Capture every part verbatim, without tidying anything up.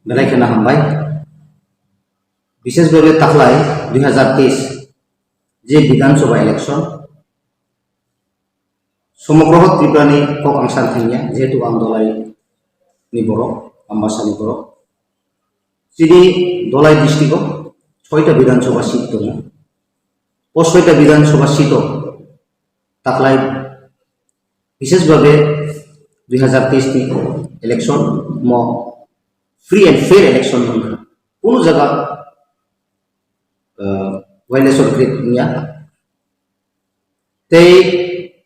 Belai kheno hambai. Bishesh bhabe taklai dui hazar teis je Bidhan Sabha election, somogro Tripura ni kok ang san thangya, jehetu ang Dholai ni borok, Ambasa ni borok. Chini Dholai district o soita Bidhan Sabha seat tongo. O soita Bidhan Sabha seat o taklai bishesh bhabe dui hazar teis ni election mo free and fair election wngkha. Kunu jaga, uh, violation create wngya. Tei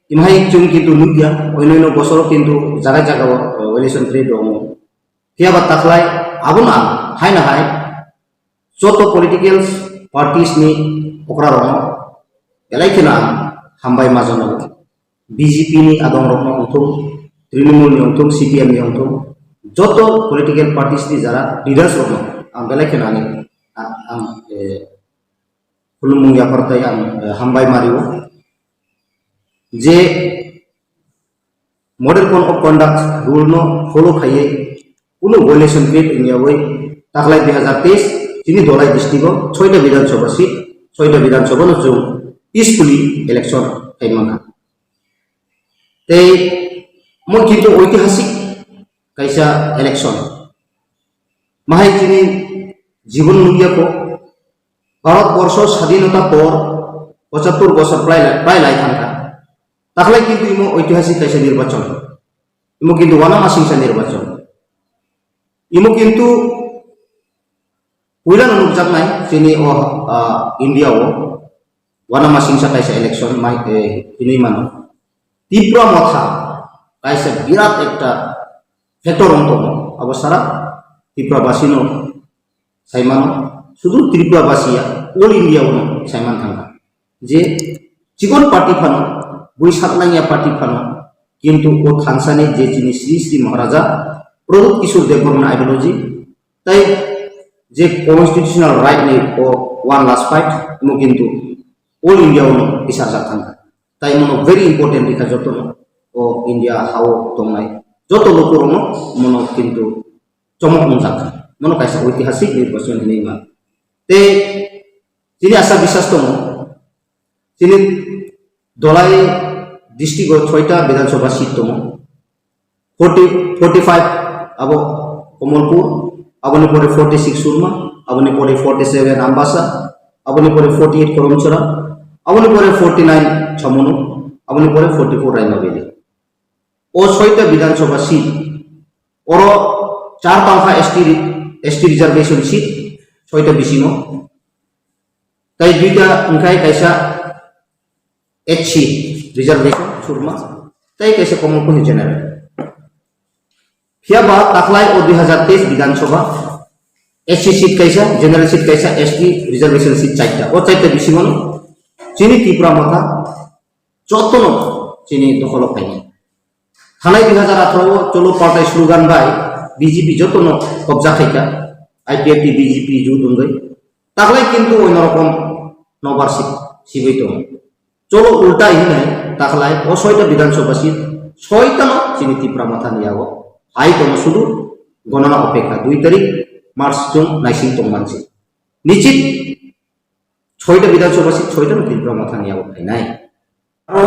imhai chwng kintu nukya, oino oino bosoro kintu jaga jaga o, uh, violation create tongo. Phiya ba taklai abono ang haino hai joto political parties ni okra rokno belai kheno ang hambai ma janago. B J P ni adong rokno wngthung, Trinamool ni wngthung, C P M ni wngthung, joto political parties ni jara leaders rokno ang belai kheno ani, a-, ang, eh, khulumung yaphartai ang, eh, hambai ma rio. Je Model Code of Conduct rule no follow khaiye, kunu violation create wngyawi taklai dui hazar teis chini Dholai district o soita Bidhan Sabha seat, soita Bidhan Sabha no chwng peacefully election khai mankha. Tei mo kintu oitihasik kaisa election. Mahai chini jibon nukya ko Bharat borsho sadhinota por pochattor bosor prai lai, prai lai thangkha. Taklai kintu imo oitihasik kaisa nirbachon. Imo kintu wana masingsa nirbachon. Imo kintu puila no nukjaknai chini o, ah, India o wana masingsa kaisa election mai, eh, hinwi mano. Tipra Motha kaisa birat ekta factor wng tongo. Abo sara Tripura basino saimano, sudu Tripura basiya, all India ono saiman thangkha. Je chikon party phano, bui saknangya party phano, kintu o thansani je chini Sri Sri Maharaja Pradyut Kishore Debbarma ideology, tai je constitutional right ni o one last fight, mo kintu all India ono isarjak thangkha. Tai mono very important rikha jotono o India hao tongnai joto lokorokno mono kintu chomok wngjak kha. Mono kaisa oitihasik nirbachon hinwi ma. Tei chini asa biswas tongo, chini Dholai district o soita Bidhan Sabha seat tongo. Forty, forty five abo Kamalpur, aboni pore forty six Surma, aboni pore forty seven Ambasa, aboni pore forty eight Karamchara, aboni pore forty nine Chomonu, aboni pore forty four Raima Valley. O soita Bidhan Sabha seat, oro char tangkha S T re-, S T reservation seat, soita bisingo. Tai duita wngkhai kaisa H C reservation Surma, tai kaisa Kamalpur ni general. Phiya ba taklai o dui hazar teis Bidhan Sabha S C seat kaisa, general seat kaisa, S T reservation seat chaita. O chaita bisingo chini Tipra Motha jotono chini dokholo phainai. Thanai dui hazar atharo o cholo paltai slogan bai B J P jotono kobja khaikha, I P F T B J P jut wngwi. Taklai kintu oino rokom nobar sib-, sibwi tongo. Cholo ulta hinai taklai o soita Bidhan Sabha seat, soitano chini Tipra Mothani yago. Hai tono sudu gonona opekha dui tarik March chwng naising tongmansi. Nichit soita Bidhan Sabha seat soitano Tipra Mothani yago phainai. Aro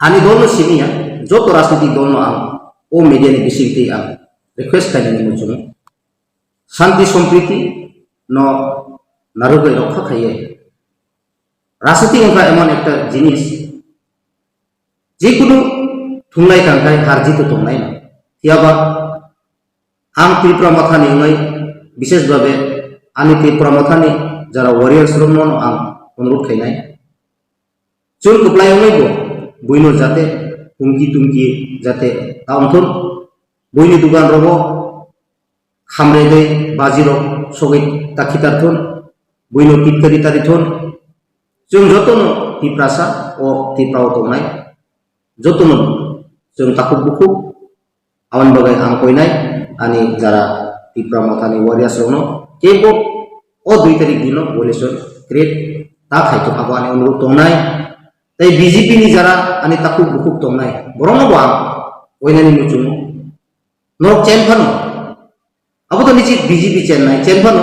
ani dolno siniya, joto rajnitik dolno ang o media ni bisingtwi ang request khainani muchungo. Shanti sompriti no narwgwi rokha khaiye. Rajniti wngkha emon ekta jinis, jekunu thunglai tangkhai har jito tongnai. Phiyaba ang Tripura Mothani wngwi, bishesh bhabe ani Tripura Mothani jara warriors rokno ang onurudh khainai. Chwng kwplai wngwi bo buino jate humki tumki jate ta wngthun, buini dugan rogo khamredwi bajirok sogwi takhitarthun, buino titkari tarithun. Chwng jotono Tiprasa o Tiprao tongnai, jotono chwng takhuk bukhuk. Aboni bagwi ang koinai ani jara Tipra Mothani warriors rokno kebo o dui tarik dino violation create ta khaithok abo ani onurudh tongnai. Tei B J P ni jara ani takhuk bukhuk tongnai borokno bo ang koinani muchungo. Norok chen phano Abo to nichit B J P chennai, chen phano.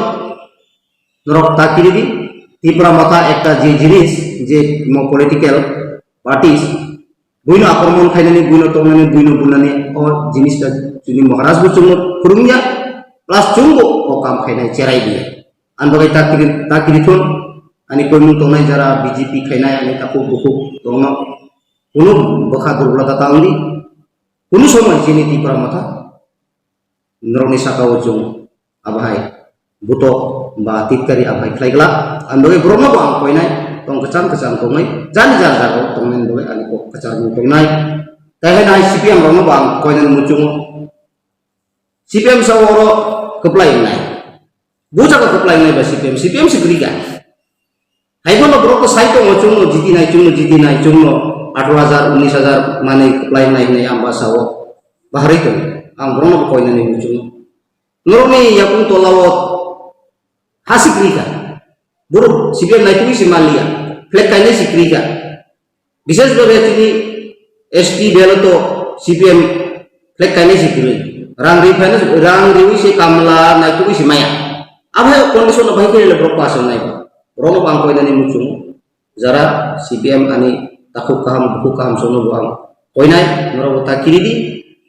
Norok ta kiri di, Tipra Motha ekta je jinis, je mo political parties, buino akromon khainani, buino tongnani, buino bunani, o jinis ta chini Maharaj bo chwngno phwrwngya, plus chwngbo o kam khainai cherai diya. Ang bagwi ta kiri, ta kiri thun, ani koimung tongnai jara B J P khainai, ani takhuk bukhuk tongno, kunu bwkha durblata ta wngdi, kunu somoi chini Tipra Motha, norokni saka o chwng abohai butok ba titkari abohai khlai glak. Ang bagwi borokno bo ang koinai tong kwchang kwchang tongnai, jani jar jaga o tongnai bagwi ani kok kwchang tongnai. Tai hai nai C P M rokno bo ang koinani muchungo. C P M sa oro kwplai wngnai. Bo jaga kwplai wngnai ba C P M, C P M se kwrwi kha. Hai bono borok to sai tongo, chwngno jiti nai, chwngno jiti nai, chwngno atharo hajar, unis hajar manwi kwplai wngnai hwnwi ang bwsa o baharwi tongo. Ang borokno bo koinani muchungo. Norokni yakung tola o ha se kwrwi kha. Borok C P M naitugwi se manliya. Flag kainai se kwrwi kha. Bishesh bhabe chini S T belt o to C P M flag kainai se kwrwi. Rang ri phaina, rang riwi se kamla naitugwi se maya. Abhai condition no bhai khe le borok pass wngnai ba. Borok no bang koinani muchung. Jara C P M ani takhuk kaham, bukhuk kaham songno bo ang koinai, norok bo ta kiri di,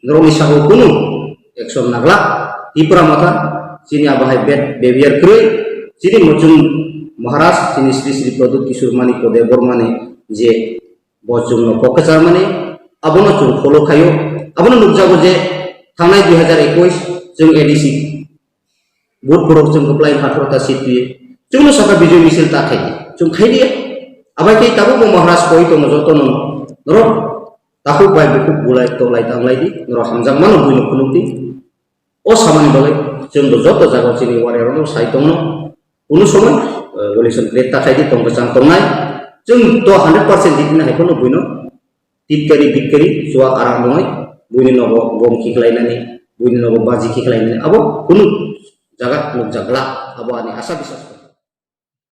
norokni saka o kunu action naglak. Tipra Motha, chini abohai bad behavior kwrwi, chini muchung Maharaj, chini Sri Sri Pradyut Kishore Manikya Debbarma ni je bo chwngno kok kwcharmani, abono chwng follow khaio, abono nukjago je thangnai dui hazar ekush chwng A D C vote borok chwng kwplai atharo ta seat twi. Chwngno saka Bijoy Misil ta khaidi. Chwng khaidi. Abai khe tabuk bo Maharaj koi tongo jotono. Norok takhuk bai bukhuk bulai tolai tanglai di. Norok hamjakmano buino phunuk di. O samani bagwi chwngbo joto jaga chini warrior rokno sai tongno. Kunu somoi, eh, election create ta khaidi tong kwchang tongnai. Chwng to hundred percent jitini hai phano buino titkari bitkari chua arang wngnai, buini nogo gom khiklainani, buini nogo baji khiklainani, abo kunu jaga nukjakla, abo ani asa biswas.